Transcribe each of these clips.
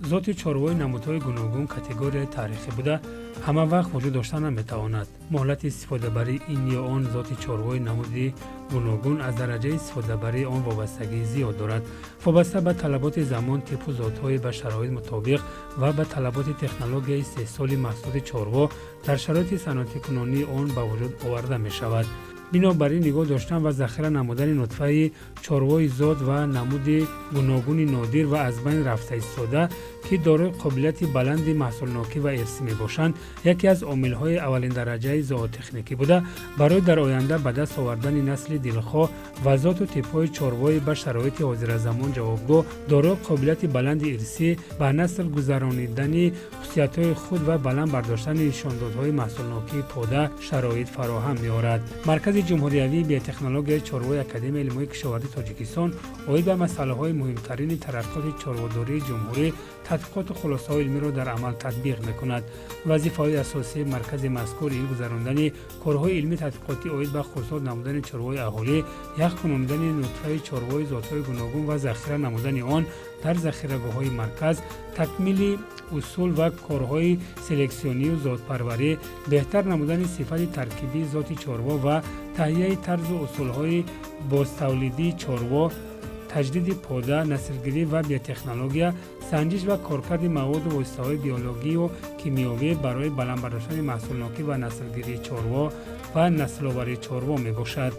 Зоти чорвои намудҳои гуногун категорияи таърихӣ буда, ҳама вақт вуҷуд дошта наметавонад. Муҳлати истифодабарии ин ё он зоти чорвои намуди гуногун аз дараҷаи истифодабарии он вобастагии зиёд дорад. Вобаста ба талаботи замон, типу зотҳои ба шароит мутобиқ ва ба талаботи технологияи истеҳсоли маҳсулоти чорво дар шароити саноатикунонии он ба вуҷуд оварда мешавад. Бинобар ин, нигоҳ доштан ва захира намудани нутфаи чорвои зот ва намуди гуногуни нодир ва аз байн рафта истода, ки дорои қобилияти баланди маҳсулнокӣ ва ирсӣ мебошанд, яке аз омилҳои аввалиндараҷаи зоотехникӣ буда, барои дар оянда ба даст овардани насли дилхоҳ ва зоту типҳои чорвои ба шароити ҳозиразамон ҷавобгӯ, дорои қобилияти баланди ирсӣ, ба насл гузаронидани хусусиятҳои худ ва баланд бардоштани нишондодҳои маҳсулнокии пода шароит фароҳам меорад. Маркази ҷумҳуриявии биотехнологияи чорвои Академияи илмҳои кишоварзии Тоҷикистон оид ба масъалаҳои муҳимтарини тараққиёти чорводории ҷумҳурӣ тадқиқоту хулосаҳои илмиро дар амал татбиқ мекунад. Вазифаҳои асосии маркази мазкур ин гузарондани корҳои илмӣ тадқиқотӣ оид ба хурдсод намудани чорвои аҳолӣ, ях кунондани нутфаи чорвои зотҳои гуногун ва захира намудани он дар захирагоҳҳои марказ, такмили усул ва корҳои селексионию зотпарварӣ, беҳтар намудани сифати таркибии зоти чорво ва таҳияи тарзу усулҳои бозтавлидии чорво, таҷдиди пода, наслгирӣ ва биотехнология, санҷиш ва коркарди маводу воситаҳои биологию кимиёвӣ барои баланд бардоштани маҳсулнокӣ ва наслгирии чорво ва насловарии чорво мебошад.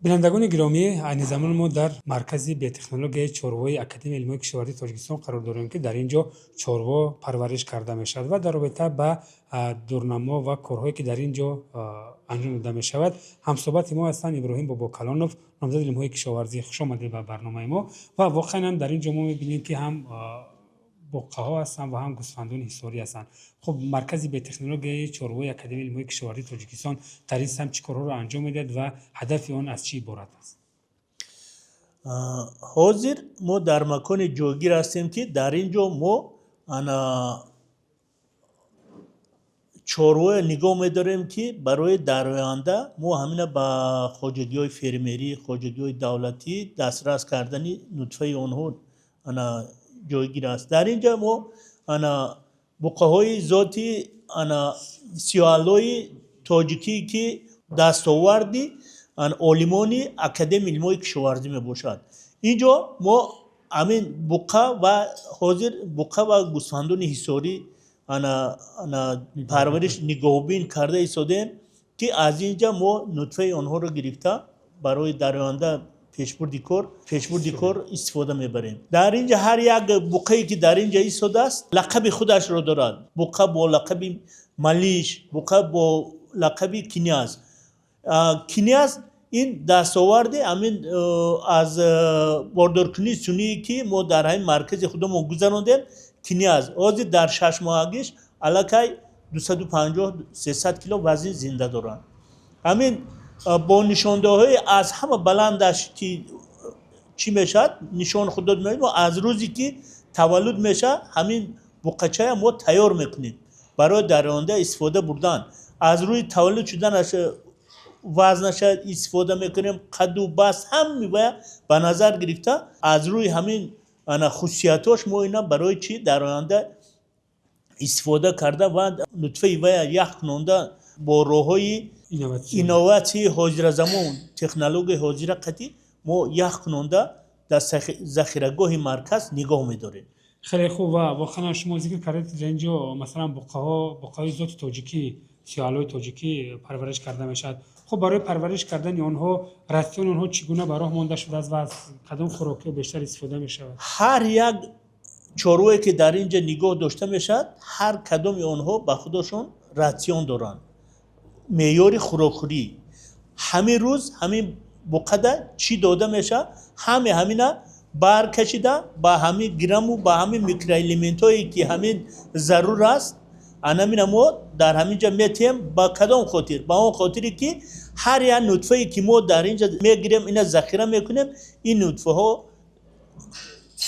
Бинандагони гиромӣ, айни замон мо дар маркази биотехнологияи чорвои Академияи илмҳои кишоварзии Тоҷикистон қарор дорем, ки дар ин ҷо чорво парвариш карда мешавад, ва дар робита ба дурнамо ва корҳое, ки дар ин ҷо анҷом дода мешавад, ҳамсӯҳбати мо ҳастанд Иброҳим Бобокалонов, номзади илмҳои кишоварзӣ. Хуш омадед ба барномаи мо. Ва воқеан ҳам дар ин ҷо мо мебинем, ки ҳам буққаҳо ҳастанд ва ҳам гӯсфандони ҳисорӣ ҳастанд. Хуб, маркази биотехнологияи чорвои Академияи илмҳои кишоварзии Тоҷикистон дар ин самт чӣ корҳоро анҷом медиҳад ва ҳадафи он аз чӣ иборат аст? Ҳозир мо дар маконе ҷойгир ҳастем, ки дар ин ҷо мо ана чорвое нигоҳ медорем, ки барои дар оянда мо ҳамина ба хоҷагиҳои фермерӣ, хоҷагиҳои давлатӣ дастрас кардани нутфаи онҳо ана ҷойгир аст. Дар ин ҷо мо ана буққаҳои зоти ана сиёҳаллои тоҷикӣ, ки дастоварди олимони Академияи илмҳои кишоварзӣ мебошад. Ин ҷо мо ҳамин буққа ва ҳозир буққа ва гӯсфандони ҳисорӣ ана парвариш, нигоҳубин карда истодем, ки аз ин ҷа мо нутфаи онҳоро гирифта, барои дар оянда пешбурди кор истифода мебарем. Дар ин ҷа ҳар як буққае, ки дар ин ҷа истодааст, лақаби худашро дорад: буққа бо лақаби Малиш, буққа бо лақаби Князь. Князь ин дастоварди ҳамин аз бордоркунии сунъие, ки мо дар ҳамин маркази худамон гузарондем. Князь ҳозир дар 6-моҳагиш аллакай 250-300 кило вазни зинда доранд. Ҳамин бо нишондиҳои аз ҳама баландаш, ки чӣ мешавад, нишон худ дод. Мо аз рӯзе ки таваллуд мешавад, ҳамин буққачая мо тайёр мекунем барои дар оянда истифода бурдан. Аз рӯи таваллуд шуданаш вазнаша истифода мекунем, қадду баст, ҳами вая ба назар гирифта, аз рӯи ҳамин ана хусусиятҳош мо ина барои чӣ дар оянда истифода карда ва нутфаи вая ях кунонда, бо роҳҳои инноватсияи ҳозиразамон, технологияи ҳозира қатӣ мо ях кунонда дар захирагоҳи марказ нигоҳ медорем. Хеле хуб. Ва воқеан шумо зикр кардед, дар ин ҷо масалан буққаҳо, буққаҳои зоти тоҷикӣ, сиёҳаллои тоҷикӣ парвариш карда мешавад. Хуб, барои парвариш кардани онҳо ратсиони онҳо чӣ гуна ба роҳ монда шудааст ва аз кадом хӯрокиҳо бештар истифода мешавад? Ҳар як чорвое, ки дар ин ҷо нигоҳ дошта мешавад, ҳар кадоми онҳо ба худошон ратсион доранд, меъёри хӯрокхӯрӣ. Ҳамин рӯз ҳамин буққада чӣ дода мешавад, ҳаме ҳамина баркашида, ба ҳамин грамму ба ҳамин микроэлементҳое, ки ҳамин зарур аст, анамина мо дар ҳамин ҷо метиҳем. Ба кадом хотир? Ба он хотире, ки ҳар як нутфае, ки мо дар ин ҷо мегирем, ина захира мекунем, ин нутфаҳо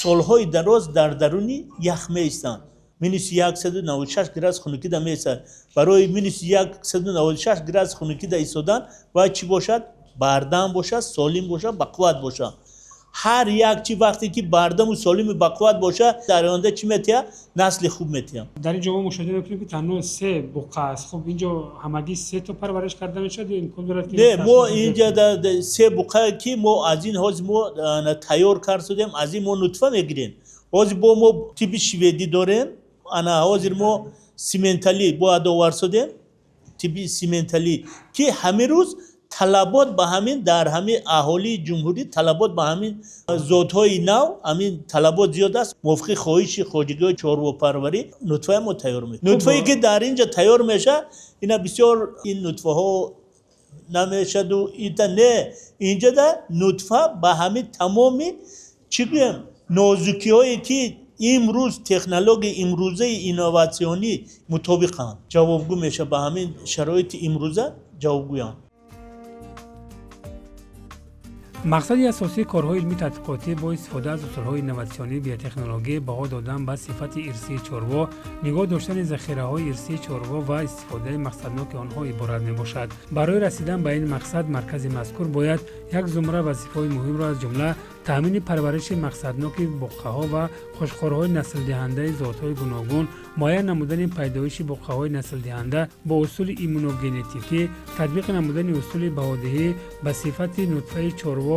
солҳои дароз дар даруни ях меистанд, -196 градус хунукида меистад. Барои -196 градус хунукида истодан бояд чӣ бошад? Бардам бошад, солим бошад, бақувват бошад. Ҳар як чи вақте ки бардаму солими бақувват боша, дар оянда чӣ метиҳад? Насли хуб метиҳад. Дар ин ҷо мо мушоҳида мекунем, ки танҳо се буқа аст. Хуб, инҷо ҳамагӣ се то парвариш карда мешавад ё имкон дорад, ки Не, мо инҷа се буқае, ки мо аз ин ҳозир мо тайёр кард шудем, аз ин мо нутфа мегирем. Ҳозир бо мо тиби шведӣ дорем. Ана ҳозир мо сименталӣ бояд овар шудем, тиби сименталӣ, ки ҳамин рӯз талабот ба ҳамин дар ҳамин аҳолии ҷумҳурӣ, талабот ба ҳамин зотҳои нав, ҳамин талабот зиёд аст. Мувофиқи хоҳиши хоҷагиҳои чорвопарварӣ нутфаи мо тайёр мешавад. Нутфае, ки дар ин ҷо тайёр мешавад, ина бисёр ин нутфаҳо намешаду ита не, инҷода нутфа ба ҳамин тамоми, чӣ гӯем, нозукиҳое, ки имрӯз технологияи имрӯзаи инноватсионӣ мутобиқанд, ҷавобгӯ мешавад, ба ҳамин шароити имрӯза ҷавобгӯянд. Мақсади асосии корҳои илмии тадқиқотӣ бо истифода аз усулҳои инноватсионии биотехнологӣ баҳо додан ба сифати ирсии чорво, нигоҳ доштани захираҳои ирсии чорво ва истифодаи мақсадноки онҳо иборат мебошад. Барои расидан ба ин мақсад маркази мазкур бояд як зумра вазифаҳои муҳимро, аз ҷумла таъмини парвариши мақсадноки буққаҳо ва қӯчқорҳои наслдиҳандаи зотҳои гуногун, муайян намудани пайдоиши буққаҳои наслдиҳанда бо усули иммуногенетикӣ, татбиқ намудани усули баҳодиҳӣ ба сифати нутфаи чорво,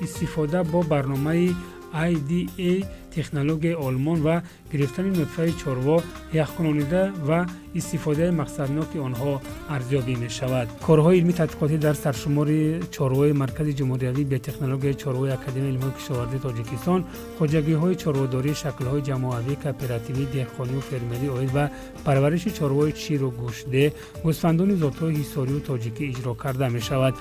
истифода бо барномаи IDA технологияи олмон ва гирифтани нутфаи чорво яхкунонида ва истифодаи мақсадноки онҳо арзёбӣ мешавад. Корҳои илмии тадқиқотӣ дар саршумори чорвои Маркази ҷумҳуриявии биотехнологияи чорвои Академияи илмҳои кишоварзии Тоҷикистон, хоҷагиҳои чорводории шаклҳои ҷамоавӣ, кооперативӣ, деҳқонию фермерӣ оид ба парвариши чорвои ширу гӯштдеҳ, гӯсфандони зотҳои ҳисорию тоҷикӣ иҷро карда мешавад.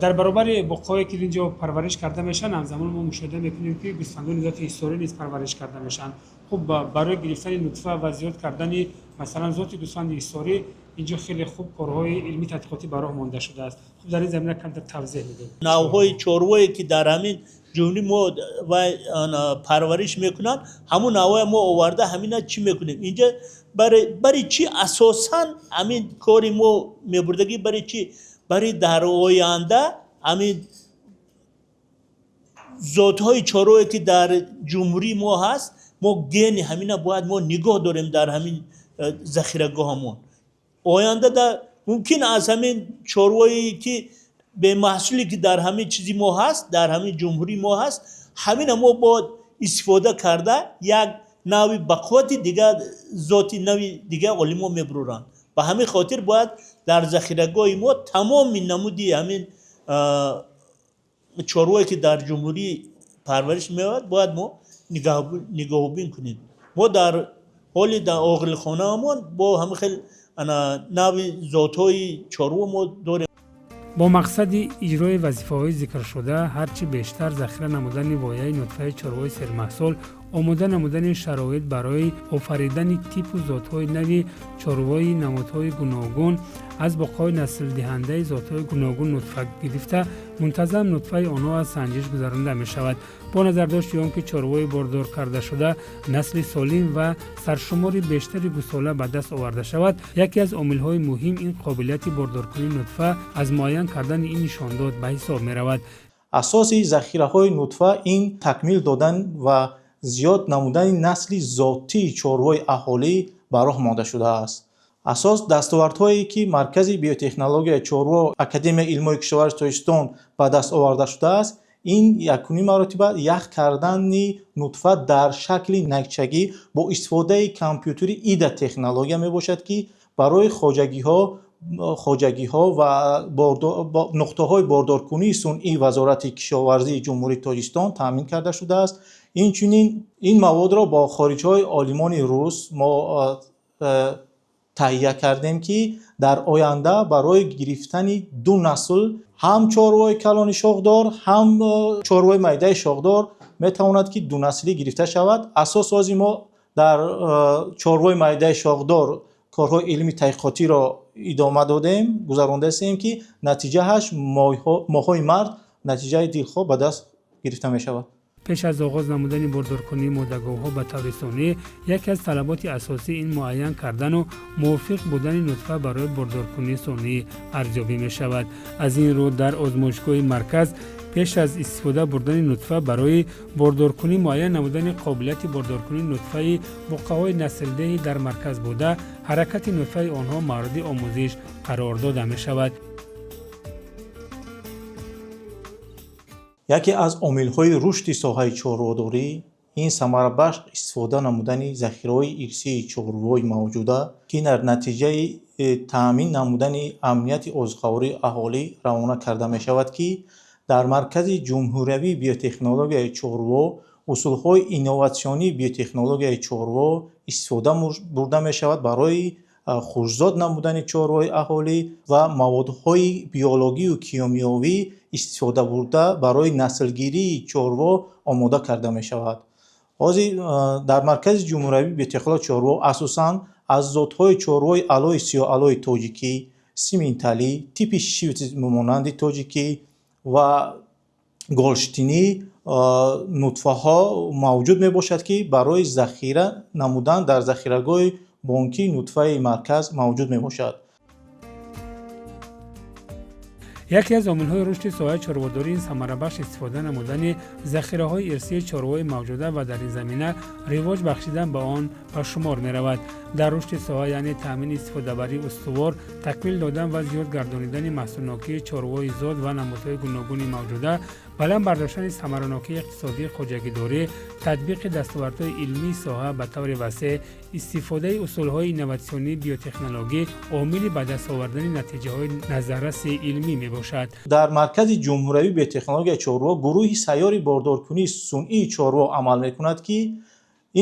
Дар баробари буққаҳое, ки инҷо парвариш карда мешаванд, ҳамзамон мо мушоҳида мекунем, ки гӯсфандони зоти ҳисорӣ низ парвариш карда мешаванд. Хуб, барои гирифтани нутфа ва зиёд кардани, масалан, зоти гӯсфанди ҳисорӣ инҷо хеле хуб корҳои илмии тадқиқотӣ ба роҳ монда шудааст. Хуб, дар ин замина камтар тавзеҳ медиҳед. Навъҳои чорвое, ки дар ҳамин ҷумҳурӣ мо вай парвариш мекунанд, ҳамун навъҳое мо оварда, ҳамина чӣ мекунем инҷа. Барои чӣ асосан ҳамин кори мо мебурдагӣ? Барои чӣ? Барои дар оянда ҳамин зотҳои чорвое, ки дар ҷумҳурии мо ҳаст, мо гени ҳамина бояд мо нигоҳ дорем дар ҳамин захирагоҳамон. Оянда да мумкин аз ҳамин чорвое, ки бемаҳсуле, ки дар ҳамин чизи мо ҳаст, дар ҳамин ҷумҳурии мо ҳаст, ҳамина мо бояд истифода карда, як нави бақуввати дигар, зоти нави дигар олимо мебуроранд. Ба ҳамин хотир бояд дар захирагоҳи мо тамоми намуди ҳамин чорвое, ки дар ҷумҳурӣ парвариш меёбад, бояд мо нигоҳубин кунем. Мо дар ҳоли дар оғилхонаамон бо ҳамин хел ана нави зотҳои чорво мо дорем. Бо мақсади иҷрои вазифаҳои зикршуда, ҳарчи бештар захира намудани вояи нутфаи чорвои сермаҳсул, омода намудани шароит барои офаридани типу зотҳои нави чорвои намудҳои гуногун, аз буққаҳои наслдиҳандаи зотҳои гуногун нутфа гирифта, мунтазам нутфаи онҳо аз санҷиш гузаронида мешавад. Бо назардошти он ки чорвои бордор кардашуда насли солим ва саршумори бештари гусола ба даст оварда шавад, яке аз омилҳои муҳим ин қобилияти бордоркунии нутфа аз муайян кардани ин нишондод ба ҳисоб меравад. Асоси захираҳои нутфа ин такмил додан ва зиёд намудани насли зотии чорвои аҳолӣ ба роҳ монда шудааст. Асос дастовардҳое, ки Маркази биотехнологияи чорво Академияи илмҳои кишоварзи Тоҷикистон ба даст оварда шудааст, ин якумин маротиба ях кардани нутфа дар шакли найчагӣ бо истифодаи компютери ида технология мебошад, ки барои хоҷагиҳо ва нуқтаҳои бордоркунии сунъии Вазорати кишоварзии Ҷумҳурии Тоҷикистон таъмин карда шудааст. Инчунин ин маводро бо хориҷҳои олимони рус мо таҳия кардем, ки дар оянда барои гирифтани ду насл, ҳам чорвои калони шохдор, ҳам чорвои майдаи шохдор, метавонад, ки дунаслӣ гирифта шавад. Асосози мо дар чорвои майдаи шохдор корҳои илми таҳқиқотиро идома додем, гузарондаистем, ки натиҷааш моҳҳои март натиҷаи дилхоҳ ба даст гирифта мешавад. Пеш аз оғоз намудани бордоркунии модаговҳо ба таври сунъӣ, яке аз талаботи асосӣ ин муайян кардану мувофиқ будани нутфа барои бордоркунии сунъӣ арзёбӣ мешавад. Аз ин рӯ дар озмоишгоҳи марказ Пеш аз истифода бурдани нутфа барои бордоркунӣ, муайян намудани қобилияти бордоркунии нутфаи буққаҳои наслдеҳӣ дар марказ буда, ҳаракати нутфаи онҳо мавриди омӯзиш қарор дода мешавад. Яке аз омилҳои рушди соҳаи чорводорӣ ин самарабахш истифода намудани захираҳои ирсии чорвои мавҷуда, ки дар натиҷаи таъмин намудани амнияти озуқавории аҳолӣ равона карда мешавад, ки дар Маркази ҷумҳуриявии биотехнологияи чорво усулҳои инноватсионии биотехнологияи чорво истифода бурда мешавад барои хушзод намудани чорвои аҳолӣ ва маводҳои биологию кимиёвӣ истифода бурда барои наслгирии чорво омода карда мешавад. Ҳозир дар Маркази ҷумҳуриявии биотехнологияи чорво асосан аз зотҳои чорвои алои сиёҳалои тоҷикӣ, симинталӣ, типи шивтмонанди тоҷикӣ ва голштинӣ нутфаҳо мавҷуд мебошад, ки барои захира намудан дар захирагоҳи бонкии нутфаи марказ мавҷуд мебошад. Яке аз омилҳои рушди соҳаи чорводорӣ ин самарабахш истифода намудани захираҳои ирсии чорвои мавҷуда ва дар ин замина ривоҷ бахшидан ба он ба шумор меравад. Дар рушди соҳа, яъне таъмини истифодабарии устувор, такмил додан ва зиёд гардонидани маҳсулнокии чорвои зод ва намудҳои гуногуни мавҷуда, баланд бардоштани самаранокии иқтисодии хоҷагидорӣ, татбиқи дастовардҳои илмии соҳа ба таври васеъ, истифодаи усулҳои инноватсионии биотехнологӣ омили ба даст овардани натиҷаҳои назарраси илмӣ мебошад. Дар Маркази ҷумҳуриявии биотехнологияи чорво гурӯҳи сайёри бордоркунии сунъии чорво амал мекунад, ки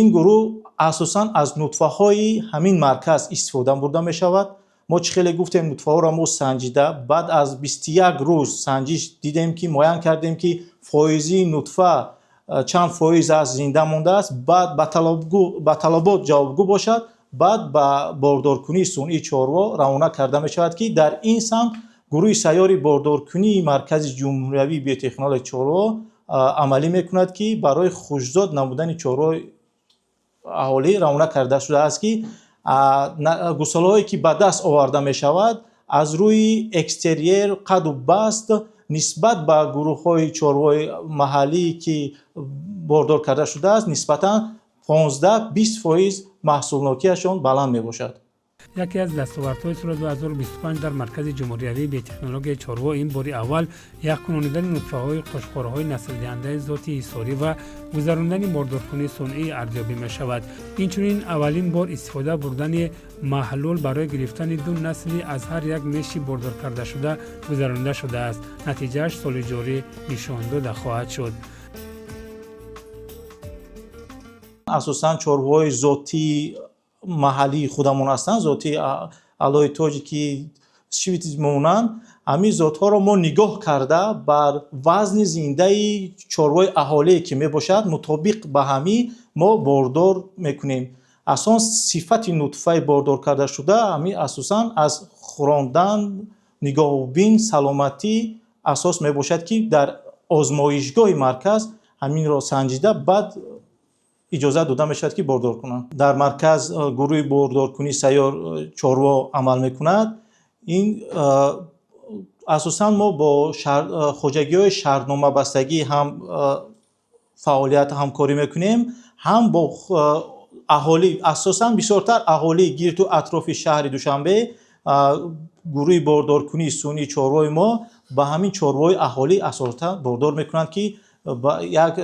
ин гурӯҳ асосан аз нутфаҳои ҳамин марказ истифода бурда мешавад. Мо чӣ хеле гуфтем, нутфаҳоро мо санҷида, баъд аз 21 рӯз санҷиш дидем, ки муайян кардем, ки фоизии нутфа чанд фоиз аст зинда мондааст, баъд ба талабот ҷавобгӯ бошад, баъд ба бордоркунии сунъии чорво равона карда мешавад, ки дар ин самт гурӯҳи сайёри бордоркунии Маркази ҷумҳуриявии биотехнологияи чорво амалӣ мекунад, ки барои хушзод намудани чорвои аҳолӣ равона карда шудааст, ки гусолаҳое ки ба даст оварда мешавад, аз рӯи экстерьер, қаду баст нисбат ба гурӯҳҳои чорвои маҳаллие ки бордор карда шудааст, нисбатан 15-20% маҳсулнокиашон баланд мебошад. Яке аз дастовардҳои соли 2025 дар Маркази ҷумҳуриявии биотехнологияи чорво ин бори аввал яхкунондани нутфаҳои қӯчқорҳои наслдиҳандаи зоти ҳисорӣ ва гузарондани бордоркунии сунъӣ арзёбӣ мешавад. Инчунин аввалин бор истифода бурдани маҳлул барои гирифтани ду насли аз ҳар як меши бордоркардашуда гузаронида шудааст. Натиҷааш соли ҷорӣ нишон дода хоҳад шуд. Асосан чорвоҳои зотии маҳаллии худамон ҳастанд, зоти алои тоҷики, шивити монанд. Ҳамин зотҳоро мо нигоҳ карда, бар вазни зиндаи чорвои аҳолие ки мебошад, мутобиқ ба ҳамин мо бордор мекунем. Асон сифати нутфаи бордор карда шуда ҳамин асосан аз хӯрондан, нигоҳубин, саломатӣ асос мебошад, ки дар озмоишгоҳи марказ ҳаминро санҷида, баъд иҷозат дода мешавад, ки бордор кунанд. Дар марказ гурӯҳи бордоркунии сайёр чорво амал мекунад. Ин асосан мо бо хоҷагиҳои шартномабастагӣ ҳам фаъолият ҳамкорӣ мекунем, ҳам бо аҳолӣ, асосан бисёртар аҳолии гирду атрофи шаҳри Душанбе. Гурӯҳи бордоркунии сунъии чорвои мо ба ҳамин чорвои аҳолӣ асосан бордор мекунанд, ки ба як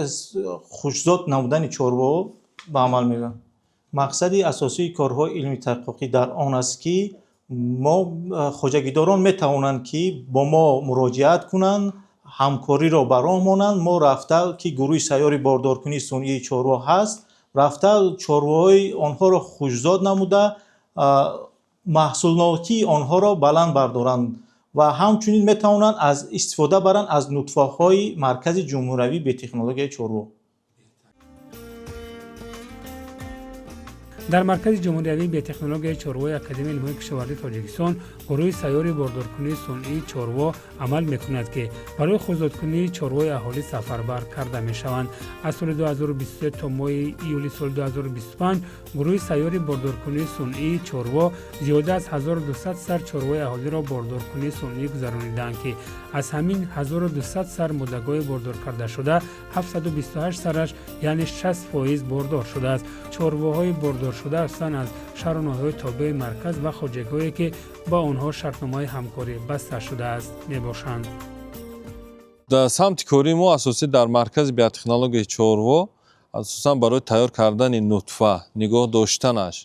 хушзод намудани чорво ба амал меояд. Мақсади асосии корҳои илми таҳқиқотӣ дар он аст, ки мо хоҷагидорон метавонанд, ки бо мо муроҷиат кунанд, ҳамкориро ба роҳ монанд. Мо рафта, ки гурӯҳи сайёри бордоркунии сунъии чорво ҳаст, рафта чорвоҳои онҳоро хушзод намуда, маҳсулнокии онҳоро баланд бардоранд ва ҳамчунин метавонанд аз истифода баранд аз нутфаҳои Маркази ҷумҳуриявии биотехнологияи чорво. Дар Маркази ҷумҳуриявии биотехнологияи чорвои Академияи илмҳои кишоварзии Тоҷикистон гурӯҳи сайёри бордоркунии сунъии чорво амал мекунад, ки барои хушзодкунии чорвои аҳолӣ сафарбар карда мешаванд. Аз соли 2023 то моҳи июли соли 2025 гурӯҳи сайёри бордоркунии сунъии чорво зиёда аз 1200 сар чорвои аҳолиро бордоркунии сунъӣ гузаронидаанд, ки Аз ҳамин 1200 сар модагови бордор кардашуда 728 сараш, яъне 60%, бордор шудааст. Чорвоҳои бордоршуда асосан аз шаҳру ноҳияҳои тобеи марказ ва хоҷагиҳое, ки ба онҳо шартномаи ҳамкорӣ баста шудааст, мебошанд. Дар самти кории мо асосӣ дар маркази биотехнологияи чорво асосан барои тайёр кардани нутфа, нигоҳ доштанаш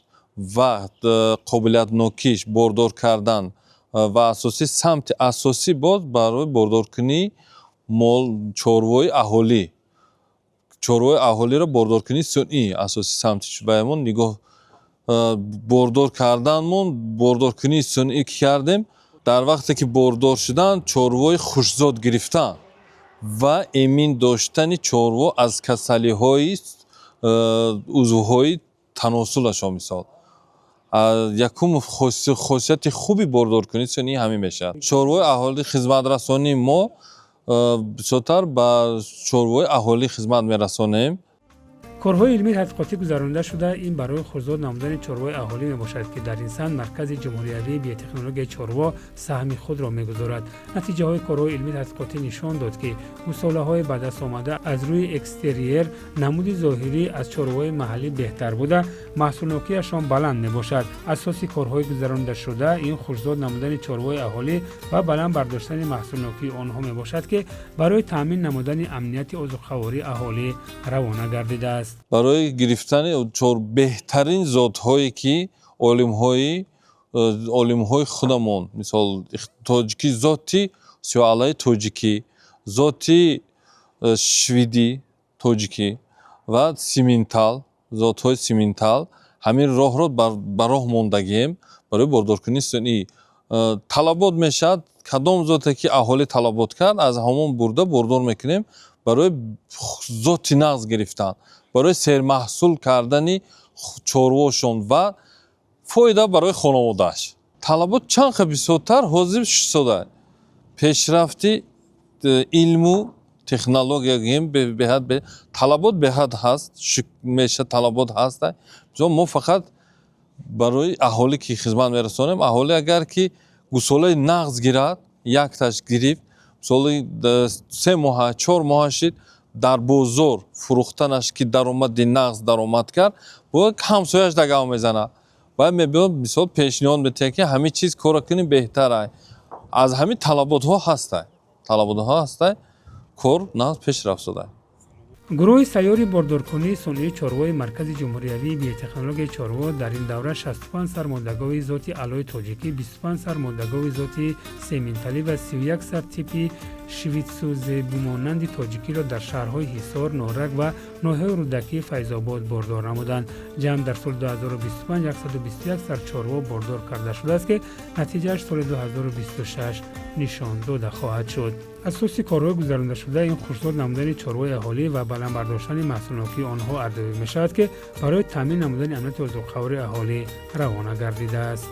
ва қобилиятнокиш бордор кардан ва асосӣ самти асосӣ боз барои бордоркунии мол, чорвои аҳолӣ, чорвои аҳолиро бордоркунии сунъӣ асосӣ самти ваямон нигоҳ бордор карданмон. Бордоркунии сунъӣ ки кардем, дар вақте ки бордор шудан, чорвои хушзод гирифтан ва эмин доштани чорво аз касалиҳои узвҳои таносулашон. Мисол, якум хосияти хуби бордоркунии сунъӣ ҳамин мешавад. Чорвои аҳолӣ хизматрасонии мо бисёртар ба чорвои аҳолӣ хизмат мерасонем. Корҳои илмии тадқиқотӣ гузаронида шуда, ин барои хушзод намудани чорвои аҳолӣ мебошад, ки дар ин самт маркази ҷумҳуриявии биотехнологияи чорво саҳми худро мегузорад. Натиҷаҳои корҳои илмии тадқиқотӣ нишон дод, ки гусолаҳои ба даст омада аз рӯи экстерьер, намуди зоҳирӣ, аз чорвои маҳаллӣ беҳтар буда, маҳсулнокиашон баланд мебошад. Асоси корҳои гузаронидашуда ин хушзод намудани чорвои аҳолӣ ва баланд бардоштани маҳсулнокии онҳо мебошад, ки барои таъмин намудани амнияти озуқавории аҳолӣ равона гардидааст. Барои гирифтани беҳтарин зотҳое, ки олимҳои худамон, мисол, тоҷикӣ, зоти сиёҳалаи тоҷикӣ, зоти швидӣ тоҷикӣ ва симинтал, зотҳои симинтал, ҳамин роҳро ба роҳ мондагием. Барои бордоркунии сунъӣ талабот мешавад, кадом зоте ки аҳолӣ талабот кард, аз ҳамон бурда бордор мекунем, барои зоти нағз гирифтан, барои сермаҳсул кардани чорвошон ва фоида барои хонаводааш. Талабот чанд хел бисёртар ҳозир шуда, пешрафти илму технология гӯем, беҳад талабот беҳад ҳаст меша, талабот ҳаст. Мо фақат барои аҳолӣ ки хизмат мерасонем, аҳолӣ агар ки гусолаи нағз гирад, якташ гирифт, мисоли 3 моҳа, 4 моҳа шид, дар бозор фурӯхтанаш ки даромади нағз даромад кард, бояд ҳамсояш дагав мезанад ва мебиёд, мисол, пешниҳод метиҳад, ки ҳамин чиз корро кунӣ, беҳтар. Аз ҳамин талаботҳо ҳастай, талаботҳо ҳастай, кор нағз пеш рафтода. Гурӯҳи сайёри бордоркунии сунъии чорвои маркази ҷумҳуриявии биотехнологияи чорво дар ин давра 65 сар модагови зоти аълои тоҷикӣ, 25 сар модагови зоти семинталӣ ва 31 сар типи швидсузебумонанди тоҷикиро дар шаҳрҳои Ҳисор, Норак ва ноҳияи Рӯдакии Файзобод бордор намуданд. Ҷамъ дар соли 2025 121 сар чорво бордор карда шудааст, ки натиҷааш соли 2026 нишон дода хоҳад шуд. Асоси корҳои гузарондашуда ин хушзод намудани чорвои аҳолӣ ва баланд бардоштани маҳсулнокии онҳо арзёбӣ мешавад, ки барои таъмин намудани амнияти озуқавории аҳолӣ равона гардидааст.